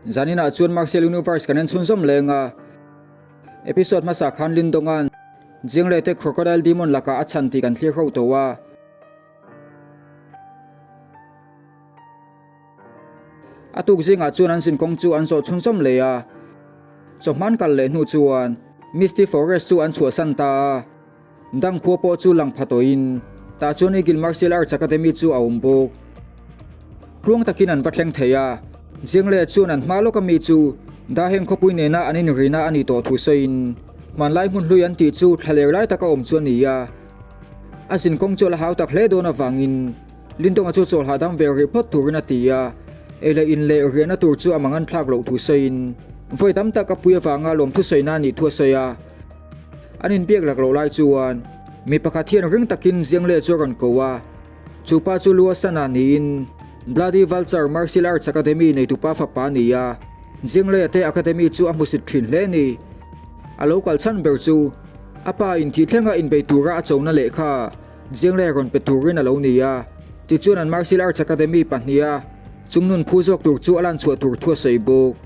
Zaninah chuan Martial Universe kan en chhunzawm leng a, episode hmasa khan Lindonga'n Jingle te Crocodile Demon lakah a chhan tih kan thlir ho tawh a. A tuk zingah chuan an zinkawng chu an zawh chhunzawm leh a, chawhman kal leh hnu chuan Misty Forest chu an chhuahsan ta a. Dang khua pawh chu lang pha tawhin tah chuan Eagle Martial Arts Academy chu a awm bawk. Tluang takin an va thleng thei a, Jingle chuan an hma lawka mi chu Daheng khawpui nena an inrina a ni tawh thu sawiin hmanlai hmun hlui an tih chu thlaler lai taka awm chu a ni a. A zinkawng chu a la hau tak hle dawn avangin Lindonga chu chawl hahdam ve rih phawt turin a ti a, ei leh in leh riahna tur chu a mang an thlak loh thu sawiin vawi tam tak a pui avanga lawm thusawina a nih thu a sawi a. An inbiak lak loh lai chuan mi pakhat hian ring takin Ziangle chu a rawn ko a, chu pa chu Luasana niin Bloody Vulture Martial Arts Academy neitupa fapa a ni a, Ziangle te academy chu a hmusit thin hle a ni. A lo kal chhan ber chu a pa in thih thlenga inbei tura a chona lehkha Ziangle rawn pe turin a lo ni a, tichuan an Martial Arts Academy pahniha chungnun phu zawk tur chu a lan chhuah tur thu a sawi bawk.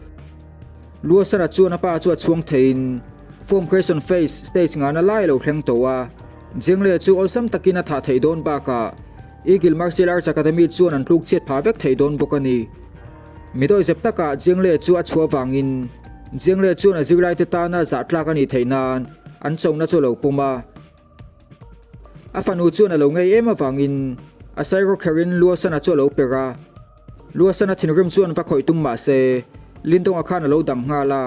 Luasana chuan a pa chu a chhuang theiin Form Creation Phase stage ngana lai a lo thleng tawh a, Jingle chu awlsam takin a thah theih dawn bakah Eagle Martial Arts Academy chuan an tluk chhiat phah vek thei dawn bawk a ni. Midawi zep takah Jingle chu a chhuah vangin Jingle chuan a zirlaite tana zahtlak a nih theih nan an chona chu a lo pawm a. A fanu chuan a lo ngei em avangin a sairaw kherin Luasana chu a lo per a. Luasana thinrim chuan va khawih tum mah se Lindonga khan a lo dang nghal a.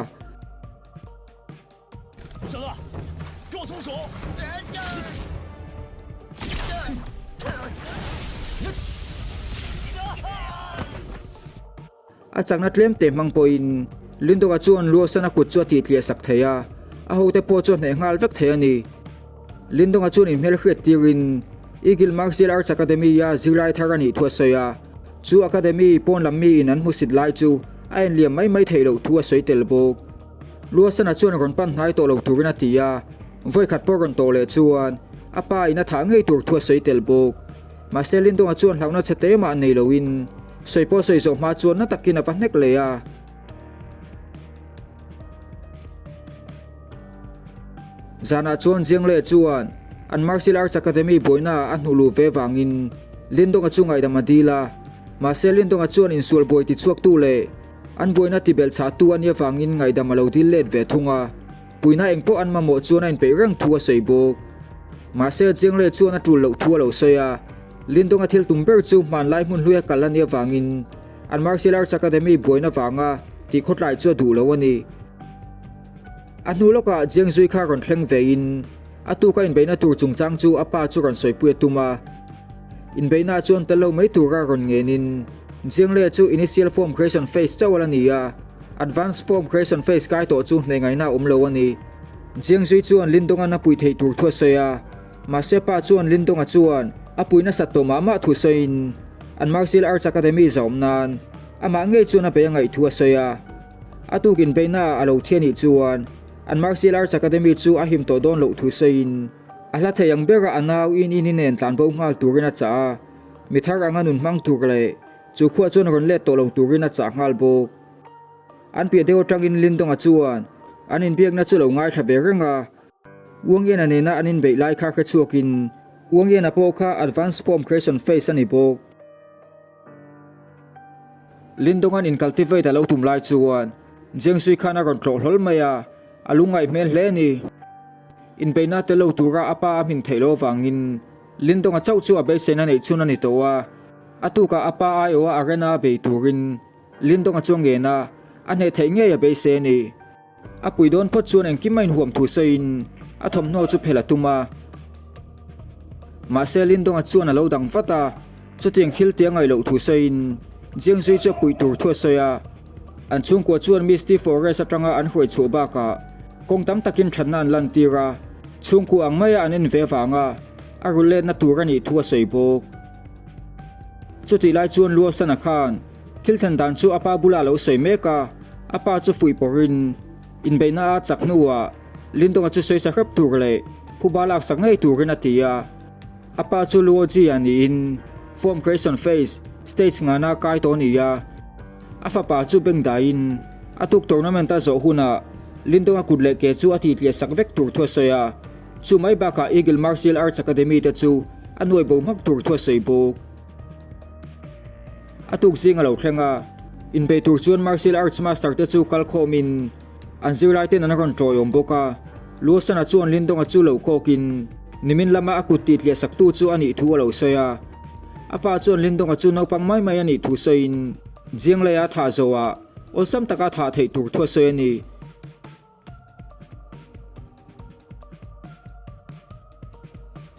A chakna tlem te hmang pawhin Lindonga chuan Luasana kut chu a tih tliah sak thei a, a hote pawh chu a hneh nghal vek thei a ni. Lindonga chuan inhmel hriat tirin Eagle Martial Arts Academy-a zirlai thar a nih thu a sawi a, chu academy pawn lam miin an hmusit lai chu a enliam mai mai theih loh thu a sawi tel bawk. Luasana chuan rawn pan hnai tawh lo turin a ti a, vawikhat pawh rawn tawh leh chuan a pa in a thah ngei tur thu a sawi tel bawk. Mahse Lindonga chuan hlauhna chhe te mah nei loin sawi pawh sawi zawh hma chuan na takin a va hnek leh a. Zanah chuan Jiangle chuan an Martial Arts Academy buaina a hnuh luh ve vangin Lindonga chu ngaihdam a dil a, mahse Lindonga chuan insual buai tichhuaktu leh an buaina tibelh chhahtu a nih avangin ngaihdam a lo dil let ve thung a, puihna engpawh an mamawh chuan a inpeih reng thu a sawi bawk. Mahse Jiangle chuan a tul loh thu a lo sawi a, Lindonga thil tum ber chu hmanlai hmun hluia kal a nih avangin an Martial Arts Academy buaina vanga tihkhawtlai chu a duh lo a ni. A hnu lawkah Jiangzui kha rawn thleng vein a tuka inbeihna tur chungchang chu a pa chu rawn sawipui a tum a. Inbeihnaah chuan tel lo mai tura rawn ngenin Jiangle chu Initial Form Creation Phase chauh a la ni a, Advanced Form Creation Phase kai tawh chu hneh ngaihna a awm lo a ni. Jiangzui chuan Lindongan a puih theih tur thu a sawi a, mahse pa chuan Lindonga chuan a pui nasat tawh mah mah thu sawiin an Martial Arts Academy zahawm nan amah ngei chuan a bei a ngaih thu a sawi a. A tuk inbeihna ah a lo thi anih chuan an Martial Arts Academy chu a him tawh dawn loh thu sawiin a hla thei ang bera a nau in in inen tlan bo nghal turin a chah a, mi thar anga nun hmang tur leh chu khuah chuan rawn let tawh lo turin a chah nghal bawk. An piah deuh atangin Lindonga chuan an inbiakna chu lo ngaithla ve reng a, Uangiana nena an inbeih lai kha hrechhuakin Uangiana pawh kha Advanced Form Creation Phase a ni bawk. Lindongan in cultivate a lo tum lai chuan Jiangsui khan a rawn tlawh hlawl mai a, a lungngaih hmel hle a ni. Inbeihna tel lo tura a pa a hmin theih loh avangin Lindonga chauh chu a beiseina neih chhun a ni tawh a, a tukah a pa aiawha arena bei turin Lindonga chu a ngen a, a hneh theih ngei a beisei a ni. A pui dawn phawt chuan engkim a inhuam thu sawiin a thawmhnaw chu phel a tum a. Mahse Lindonga chuan a lo dang vat a, chutiang thil tia ngaih loh thu sawiin Jiangzui chu a puih tur thu a sawi a. An chhungkua chuan Misty Forest atanga an hruai chhuah bakah kawng tam takin thatna an lantir a, chhungkua ang maia an en ve avanga a rul letna tur a nih thu a sawi bawk. Chutih lai chuan Luosana khan Thil thlen dan chu a pa bulah a lo sawi mek a, a pa chu fuih pawrhin inbeihna a chak hnuah Lindonga chu sawi sa hrep tur leh phuba laksak ngei turin a ti a. A pa chu Luo Ji-a niin Form Creation Phase, Stage ngana kai tawh a ni a. A fapa chu beng daiin a tuk tournament a zawh hunah Lindonga kut leh ke chu a titliah sak vek tur thu a sawi a. Chu mai bakah Eagle Martial Arts Academy te chu a nuai bo hmak tur thu a sawi bawk. A tuk zing a lo thleng a, inbei tur chuan Martial Arts Master te chu kal khawmin an zirlai ten an rawn tawiawm bawk a. Luosana chuan Lindonga chu lo kawkin nimin lama a kut titliah saktu chu a nih thu a lo sawi a. A pa chuan Lindonga chu naupang mai mai a nih thu sawiin Jiangleia thah zawhah awlsam taka thah theih tur thu a sawi a ni.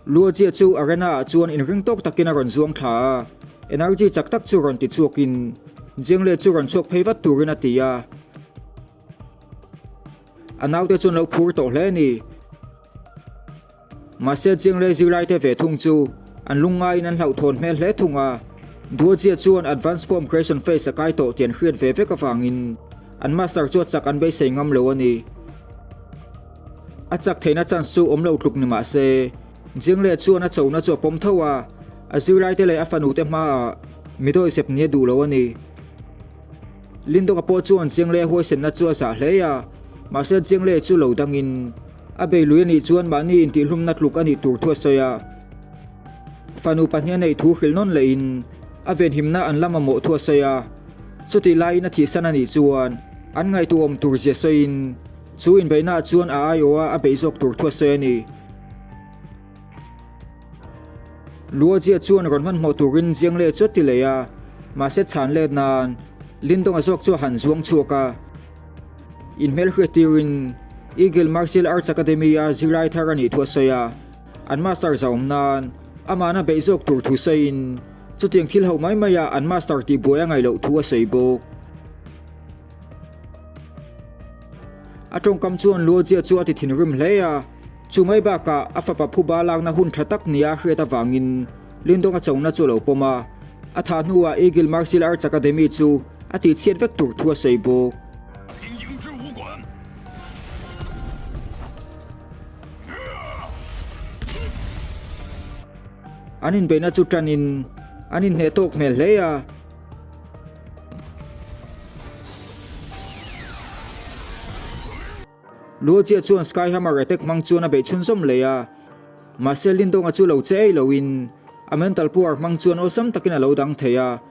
Luojia chu arena ah chuan inring tawk takin a rawn zuang thla a, energy chak tak chu rawn ti chhuakin Jiangle chu rawn chhuak phei vat turin a ti a. A naute chuan lo phur tawh hle a ni. Mahse Jiangle zirlaite ve thung chu an lungngaiin an hlauhthawn hmel hle thung a, Duojia chuan Advanced Form Creation Phase a kai tawh tih an hriat ve vek avangin An master chu a chak an beisei ngam lo a ni. A chak theihna chance chu awm lo tluk ni mah se, Jingle chuan a chona chu a pawm tho a, a zirlaite leh a fanute hmaah midawi sep ni a duh lo a ni. Lindawka pawh chuan Jingle huaisenna chu a zah hle a, mahse Jingle chu lo dangin a bei lui a nih chuan mahni intihhlumna tluk a nih tur thu a sawi a. Fanu pahnih a neih thu hrilh nawn lehin a venhimna an la mamawh thu a sawi a. Chutih laiin a thihsan a nih chuan an ngaihtuahawm tur zia sawiin chu inbeihnaah chuan a aiawha a beih zawk tur thu a sawi a ni. Luojia chuan rawn hmanhmawh turin Jiangle chu a ti leh a, mahse chhan let nan Lindonga zawk chu a han zuang chhuak a. Inhmelhriat tirin Eagle Martial Arts Academy-a zirlai thar a nih thu a sawi a. An master zahawm nan amahna beih zawk tur thu sawiin chutiang thil ho mai maia an master tih buai a ngaih loh thu a sawi bawk. A tawngkam chuan Luojia chu a ti thinrim hle a, chu mai bakah a fapa phuba lakna hun tha tak nia a hriat avangin Lindonga chona chu a lo pawm a, a thah hnuah Eagle Martial Arts Academy chu a tihchhiat vek tur thu a sawi bawk. An inbeihna chu tanin an inhneh tawk hmel hle a. Luojia chuan Sky Hammer attack hmang chuan a beih chhunzawm leh a. Mahse Lindonga chu lo che ei loin a mental power hmang chuan awlsam takin a lo dang thei a.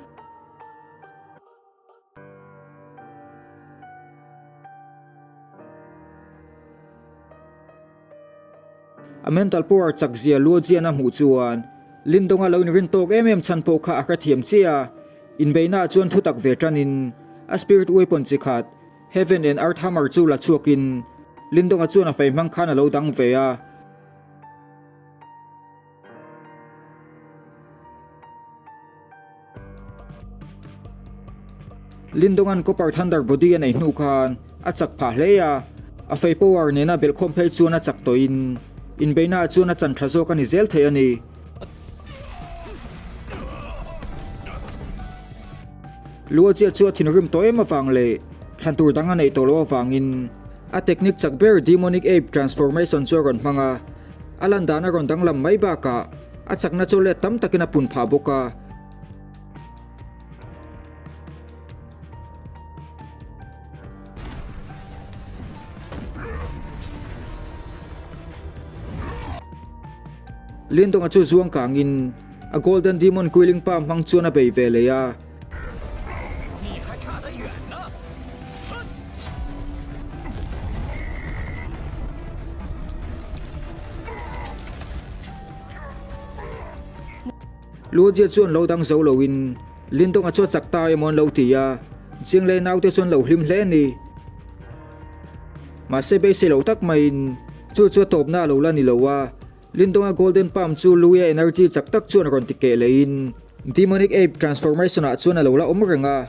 A mental power chak zia Luojian a hmuh chuan Lindonga lo inrin tawk em em chhan pawh kha a hrethiam chiah a, inbeihnaah chuan thutak ve tanin a spirit weapon chi khat Heaven and Earth Hammer chu la chhuakin Lindonga chuan a fei hmang khan a lo dang ve a. Lindongan Copper Thunder Body a neih hnu khan a chak phah hle a, a fei power nena belhkhawm phei chuan a chak tawhin inbeihnaah chuan a chan tha zawk a ni zel thei a ni. Luachiah chu a thinrim tawh em avang leh thlan tur dang a neih tawh loh avangin a technique chak ber Demonic Ape Transformation chu a rawn hmang a, a lan dan a rawn danglam mai bakah a chakna chu let tam takin a pun phah bawk a. Lindonga chu zuang kangin a Golden Demon Quilling Pa hmang chuan a bei ve leh a. Luojia chuan lo dang zo loin Lindonga chu a chak ta emaw an lo ti a, Jinglei naute chuan lo hlim hle a ni. Mahse beisei lo tak maiin chu chu a tawpna a lo la ni lo a, Lindonga Golden Palm chu Luia energy chak tak chuan rawn ti keh lehin Demonic Ape Transformation ah chuan a lo la awm reng a.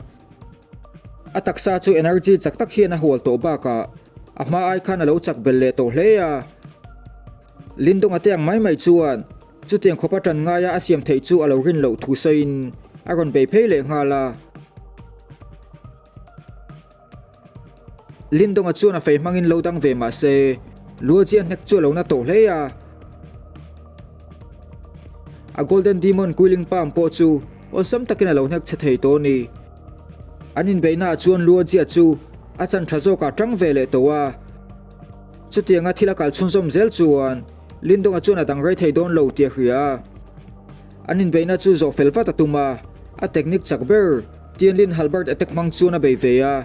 A taksa chu energy chak tak hian a hual tawh bakah a hma ai khan a lo chak belh leh tawh hle a. Lindonga te ang mai mai chuan Chutiang khawpa ṭan ngaia a siam theih chu a lo rin loh thu sawiin a rawn bei phei leh nghal a. Lindonga chuan a fei hmangin lo dang ve mah se, Luojia hnek chu a lo na tawh hle a. A Golden Demon Quilling Palm pawh chu awlsam takin a lo hnek chhe thei tawh a ni. An inbeihnaah chuan Luojia chu a chan tha zawkah tang ve leh tawh a. Chutianga thil a kal chhunzawm zel chuan Lindonga chuan a dang rei thei dawn lo tih a hria a. An inbeihna chu zawh fel vat a tum a, a technique chak ber Tianlin Halberd attack hmang chuan a bei ve a.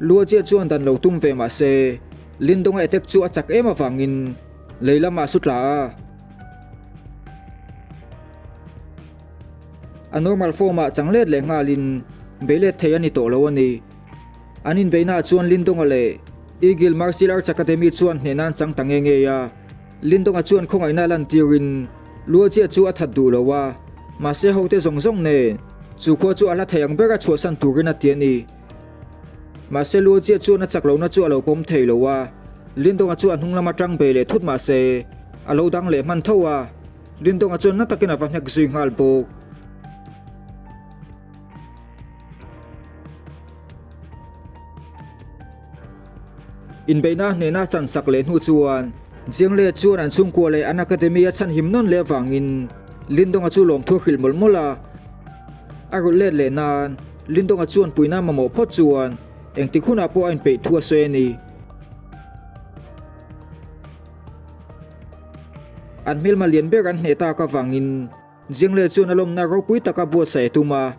Luojia chuan dan lo tum ve mah se Lindonga attack chu a chak em avangin lei lamah a su tla a. A normal form ah chang let leh nghalin bei let thei a ni tawh lo a ni. An inbeihnaah chuan Lindonga leh Eagle Martial Arts Academy chuan hnehna an chang ta nge ngei a. Lindonga chuan khawngaihna a lantirin Luojia chu a that duh lo a, mahse hote zawng zawng nen chu khua chu a hla thei ang bera chhuahsan turin a ti a ni. Mahse Luojia chuan a chak lohna chu a lo pawm thei lo a, Lindonga chu a hnung lama tang bei leh thut mahse a lo dang leh hman tho a. Lindonga chuan na takin a va hnek zui nghal bawk. Inbeihna hnena chan sak leh hnu chuan Jiangle chuan an chhungkua leh an academy a chhan him nawn leh avangin Lindonga chu lawmthu a hrilh mawlh mawlh a. A rulh let leh nan Lindonga chuan puihna mamawh phawt chuan engtik hunah pawh a inpeih thu a sawi a ni. An hmelma lian ber an hneh tak avangin Jiangle chuan a lawmna ropui taka buatsaih a tum a.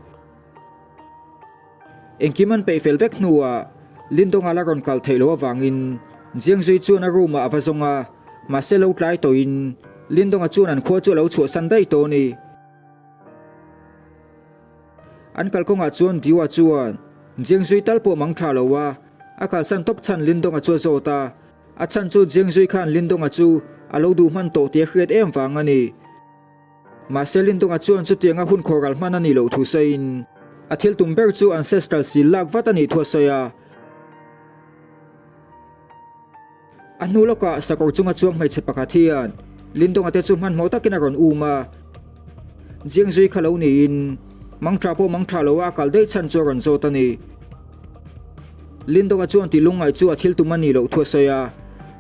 Engkim an peih fel vek hnuah Lindonga la rawn kal theih loh avangin Jiangzui chuan a room ah a va zawng a, mahse lo tlai tawhin Lindonga chuan an khua chu a lo chhuahsan daih tawh a ni. An kalkawngah chuan Diwa chuan Jiangzui tal pawh mang tha lo a, a kalsan tawp chhan Lindonga chu a zawt a. A chhan chu Jiangzui khan Lindonga chu a lo duh hman tawh tih a hriat em vang a ni. Mahse Lindonga chuan chutianga hun khawral hman a nih loh thu sawiin a thil tum ber chu ancestral sil lak vat a nih thu a sawi a. A hnu lawkah sakawr chunga chuang hmeichhe pakhat hian Lindonga te chu hmanhmawh takin a rawn um a. Jiangzui kha lo niin mangtha pawh mangtha lo a a kal daih chhan chu a rawn zawt a ni. Lindonga chuan ti lungngaih chu a thil tum a nih loh thu a sawi a,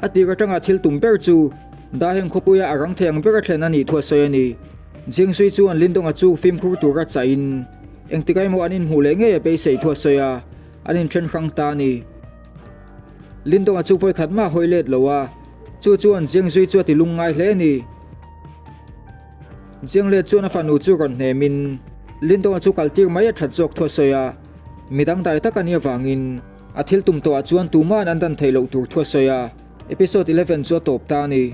a tir atanga thil tum ber chu Daheng khawpuia a rang thei ang ber a thlen a nih thu a sawi a ni. Jingsui chuan Lindonga chu fimkhur tura chahin engtik emaw an inhmuh leh ngei a beisei thu a sawi a, an inthen hrang ta a ni. Lindonga chu vawikhat mah a hawi let lo a, chu chuan Jingsui chu a ti lungngai hle a ni. Jianglet chuan a fanu chu rawn hnemin Lindonga chu kaltir mai a that zawk thu a sawi a, midang dai tak a nih avangin a thil tum tawhah chuan tuma'n an dan theih loh tur thu a sawi a, Episode 11 chu a tawp ta a ni.